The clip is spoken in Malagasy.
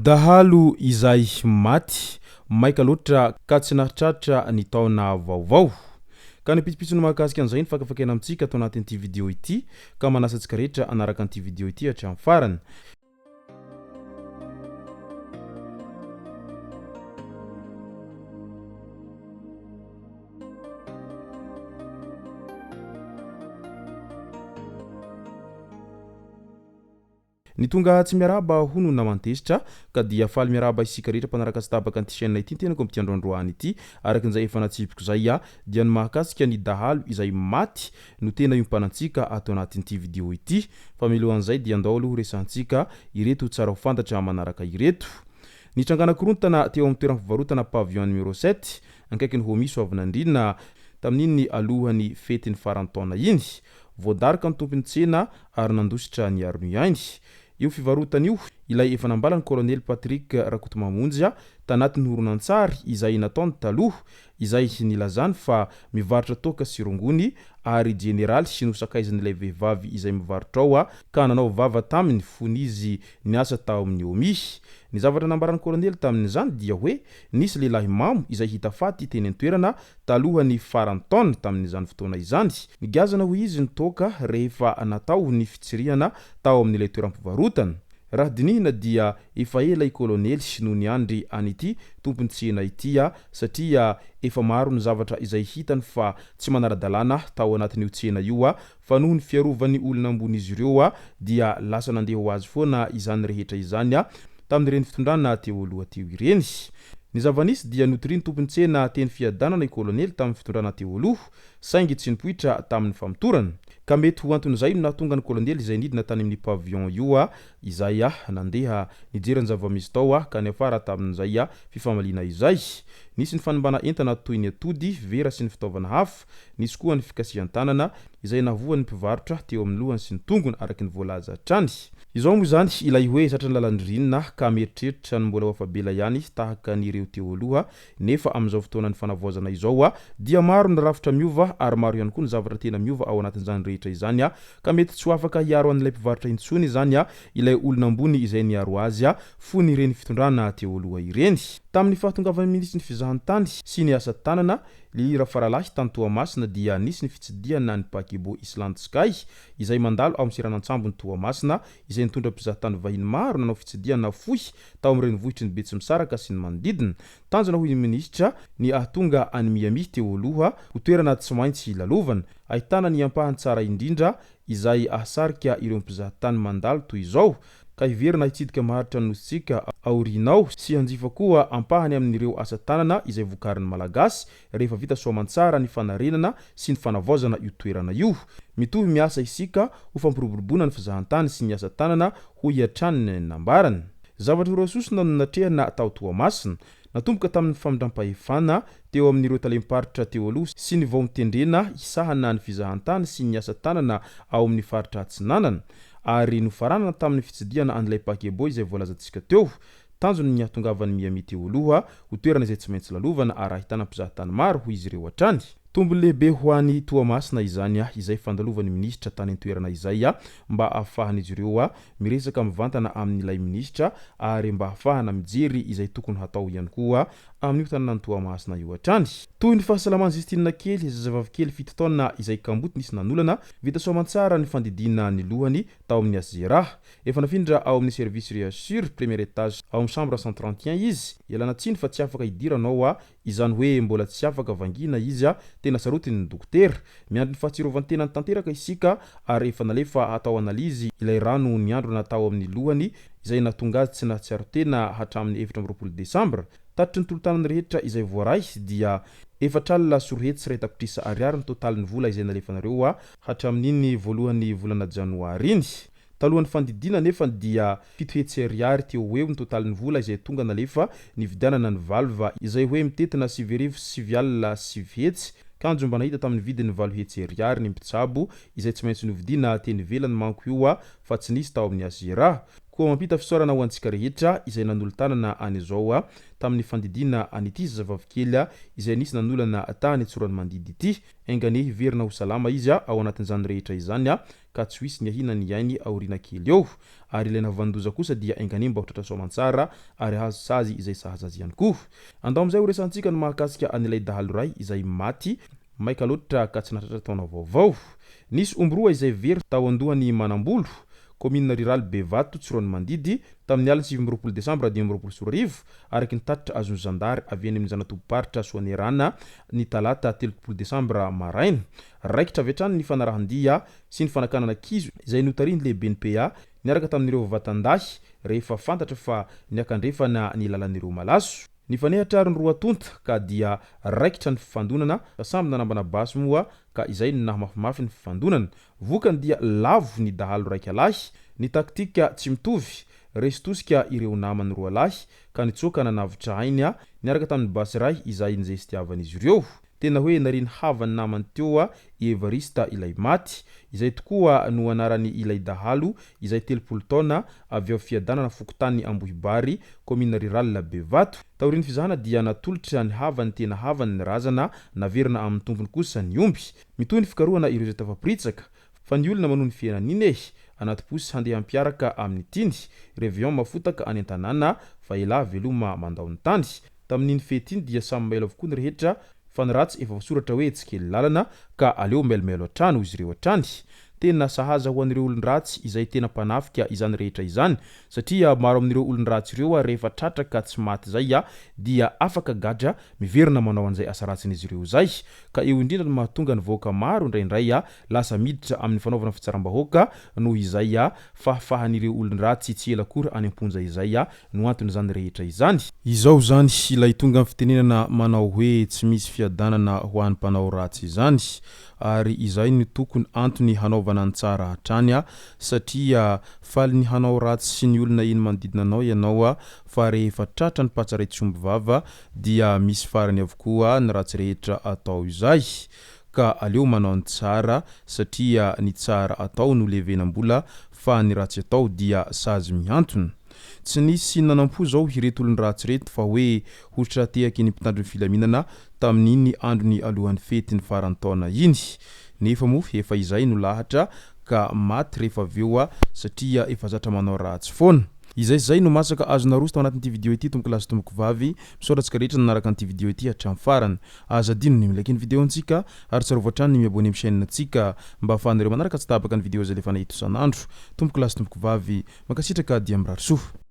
Dahalo izay maty maika loatra ka tsy nahatratra ny taona vaovao. Ka ny pitsopitsony mahakasika an'izay no fakafakaina amintsika ato anatin'ity video ity ka manasa antsika rehetra hanaraka an'ity video ity hatramin'ny farany. Ny tonga tsy miarahaba hono naman-tezitra ka dia faly miarahaba isika rehetra mpanaraka tsy tapaka an'ity chaîne ity ny tenako amin'ity androandroany ity. Araka izay efa natsipiko izay dia ny mahakasika ny dahalo izay maty no tena iompanantsika ato anatin'ity video ity. Fa mialohan'izay dia andao aloha horesahantsika ireto tsara ho fantatra manaraka ireto. Nitrangana korontana teo amin'ny toeram-pivarotana pavillon numéro sept akaikin'ny Homi Soavinandriana tamin'iny alohan'ny fetin'ny faran'ny taona iny. Voadaroka ny tompon'ny tsena ary nandositra niaro ny ainy. Io fivarotana io, ilay efa nambalan'ny Kolonely Patrick Rakotomamonjy tanatin'ny horonantsary izay nataony taloha, izay nilazany fa mivarotra toaka sy rongony ary jeneraly sy nosakaizan'ilay vehivavy izay mivarotra ao ka nanao vava taminy fony izy niasa tao amin'ny OMI. Ny zavatra nambaran'ny kolonely tamin'izany dia hoe nisy lehilahy mamo izay hita faty teny an-toerana Talohan'ny faran'ny taona tamin'izany fotoana izany, nigazana hoy izy ny toaka rehefa natao ny fitsirihana tao amin'ilay toeram-pivarotana. Raha dinihina dia efa ela i Kolonely no niandry an'ity tompon'ny tsena ity satria efa maro ny zavatra izay hitany fa tsy manara-dalàna tao anatin'io tsena io fa noho ny fiarovan'ny olona ambony izy ireo dia lasa nandeha ho azy foana izany rehetra izany tamin'ireny fitondrana teo aloha teo ireny. Ny zava-nisy dia notorian'ny tompon'ny tsena teny Fiadanana i Kolonely tamin'ny fitondrana teo aloha saingy tsy nipoitra tamin'ny famotorana. Ka mety ho anton'izay no nahatonga ny Kolonely izay nidina tany amin'ny pavillon io izay nandeha nijery ny zava-misy tao ka niafara tamin'izay fifamaliana izay. Nisy ny fanimbana entana toy ny atody, vera sy ny fitaovana hafa. Nisy koa ny fikasihan-tanana izay nahavoan'ny mpivarotra teo amin'ny lohany sy ny tongony araka ny voalaza hatrany. Izao moa izany ilay hoe zatra ny lalan-dririnina ka mieritreritra ny mbola ho afa-bela ihany tahaka an'ireo teo aloha nefa amin'izao fotoanan'ny fanavaozana izao dia maro ny rafitra miova ary maro ihany koa ny zavatra tena miova ao anatin'izany rehetra izany ka mety tsy ho afaka hiaro an'ilay mpivarotra intsony izany ilay olona ambony izay niaro azy fony ireny fitondrana teo aloha ireny. Tamin'ny fahatongavan'ny minisitry ny fizahantany sy ny asa tanana Lily Rafaralahy tany Toamasina dia nisy ny fitsidihana ny Paquebot Island Sky izay mandalo ao amin'ny seranan-tsambon'i Toamasina izay nitondra mpizahatany vahiny maro nanao fitsidihana fohy tao amin'ny renivohitry ny Betsimisaraka sy ny manodidina. Tanjona hoy ny minisitra ny ahatonga an'i Miami teo aloha ho toerana tsy maintsy lalovana ahitana ny ampahany tsara indrindra izay ahasarika ireo mpizahatany mandalo toy izao ka hiverina hitsidika maharitra ny nosintsika aoriana ao sy hanjifa koa ampahany amin'ireo asa tanana izay vokarin'ny Malagasy rehefa vita soamantsara ny fanarenana sy ny fanavaozana io toerana io. Mitohy miasa isika ho fampiroboroboana ny fizahantany sy ny asa tanana hoy hatrany ny nambarany. Zavatra roa sosona no natrehana tao Toamasina. Natomboka tamin'ny famindram-pahefana teo amin'ireo talem-paritra teo aloha sy ny vao notendrena hisahana ny fizahantany sy ny asa tanana ao amin'ny faritra Atsinanana ary nofaranana tamin'ny fitsidihana an'ilay paquebot izay voalazantsika teo. Tanjony ny hahatongavan'i Miami teo aloha ho toerana izay tsy maintsy lalovana ary ahitana mpizahatany maro, hoy izy ireo hatrany. Tombony lehibe ho an'i Toamasina izany izay fandalovan'ny minisitra tany an-toerana izay mba ahafahan'izy ireo miresaka mivantana amin'ilay minisitra ary mba ahafahana mijery izay tokony hatao ihany koa amin'io tanànan'i Toamasina io hatrany. Toy ny fahasalaman'i Justine kely, zazavavy kely 7 taona izay kamboty nisy nanolana, vita soamantsara ny fandidiana ny lohany tao amin'ny HJRA. Efa nafindra ao amin'ny service Reassure, premier étage ao amin'ny chambre 131 izy. Ialana tsiny fa tsy afaka hidirana ao Izany hoe mbola tsy afaka vangiana izy a, tena sarotiny ny dokotera. Miandry ny fahatsiarovan-tenany tanteraka isika ary efa nalefa hatao analyse ilay rano niandrona tao amin'ny lohany izay nahatonga azy tsy nahatsiaro tena hatramin'ny 24 desambra. Tatitry ny tolo-tanana rehetra izay voaray dia 140 tapitrisa ariary ny totalin'ny vola izay nalefanareo hatramin'iny voalohan'ny volana janoary iny. Talohan'ny fandidiana anefa dia 700 ariary teo ho eo ny totalin'ny vola izay tonga nalefa nividianana ny valve izay hoe mitentina 990, kanjo mba nahita tamin'ny vidiny 800 ariary ny mpitsabo izay tsy maintsy novidiana teny ivelany manko io fa tsy nisy tao amin'ny HJRA. Koa mampita fisaorana ho antsika rehetra izay nanolo-tanana an'izao tamin'ny fandidiana an'ity zazavavikely izay nisy nanolana tany Tsiroanomandidy ity. Enga anie hiverina ho salama izy ao anatin'izany rehetra izany. ka tsy ho hisy ny ahiana ny ainy aoriana kely eo. Ary ilay nahavanon-doza kosa dia enganie mba ho tratra soamantsara ary hahazo sazy izay sahaza azy ihany koa. Andao amin'izay ho resahantsika ny mahakasika an'ilay dahalo iray izay maty maika loatra ka tsy nahatratra taona vaovao. Nisy omby roa izay very tao andohan'i Manambolo, kaominina riraly Bevato, Tsiroanomandidy, tamin'ny alin'ny 29 desambra 2025, araka ny tatitra azon'ny zandary avy eny amin'ny zana-tobim-paritra Soanierana ny talata 30 desambra maraina. Raikitra avy hatrany ny fanarahan-dia sy ny fanakanana kizo izay notarihin'ny lehiben'ny PA niaraka tamin'ireo vatandahy rehefa fantatra fa niakandrefana ny lalan'ireo malaso. Nifanehatra ary ny roa tonta ka dia raikitra ny fifandonana, samy nanambana basy moa ka izay no nahamafimafy ny fifandonana. Vokany dia lavo ny dahalo raika lahy. Ny taktika tsy mitovy, resy tosika ireo namany roa lahy ka nitsoaka nanavotra aina niaraka tamin'ny basy iray izay nizestiavan'izy ireo. Tena hoe narian'ny havany namany teo i Evariste ilay maty. Izay tokoa no anarany ilay dahalo izay 30 taona, avy ao Fiadanana fokontany Ambohibary, kaominina rurale Bevato. Taorian'ny fizahana dia natolotra ny havany tena havany ny razana, naverina amin'ny tompony kosa ny omby. Mitohy ny fikarohana ireo izay tafaporitsaka. Fa ny olona manohy ny fiainany iny e! Anaty posy handeha hampiaraka amin'ny tiany. Réveillon mafotaka any an-tanàna fa elah veloma mandao ny tany. Tamin'iny fety iny dia samy mailo avokoa ny rehetra fa ny ratsy efa voasoratra hoe tsy kely lalana ka aleo mailomailo hatrany hoy izy ireo hatrany. Tena sahaza ho an'ireo olon-dratsy izay tena mpanafika izany rehetra izany satria maro amin'ireo olon-dratsy ireo rehefa tratra ka tsy maty izay dia afaka gadra miverina manao an'izay asa ratsin'izy ireo izay ka eo indrindra no mahatonga ny vahoaka maro indraindray lasa miditra amin'ny fanaovana fitsaram-bahoaka noho izay fahafahan'ireo olon-dratsy tsy ela akory any am-ponja izay no anton'izany rehetra izany. Izao izany ilay tonga amin'ny fitenenana manao hoe tsy misy fiadanana ho an'ny mpanao ratsy izany ary izay no tokony antony hanaovana ny tsara hatrany satria faly ny hanao ratsy sy ny olona eny manodidina anao ianao fa rehefa tratra ny patsa ray tsy omby vava dia misy farany avokoa ny ratsy rehetra atao izay ka aleo manao ny tsara satria ny tsara atao no levenam-bola fa ny ratsy atao dia sazy mihantona. Tsy nisy nanampo zao ireto olon-dratsy ireto fa hoe ho tra-tehaky ny mpitandro ny filaminana tamin'iny androny alohan'ny fety ny faran'ny taona iny. Nefa moa efa izay no lahatra ka maty rehefa avy eo satria efa zatra manao ratsy foana. Izay sy izay no masaka azo naroso tao anatin'ity video ity tompoko lahy sy tompoko vavy. Misaotra antsika rehetra nanaraka an'ity video ity hatramin'ny farany. Aza adino ny mi-like ny video ntsika ary tsarovy hatrany ny mi-abonner amin'ny chaîne ntsika mba ahafahanareo manaraka tsy tapaka ny video izay alefanay eto isan'andro. Tompoko lahy sy tompoko vavy, mankasitraka dia mirary soa.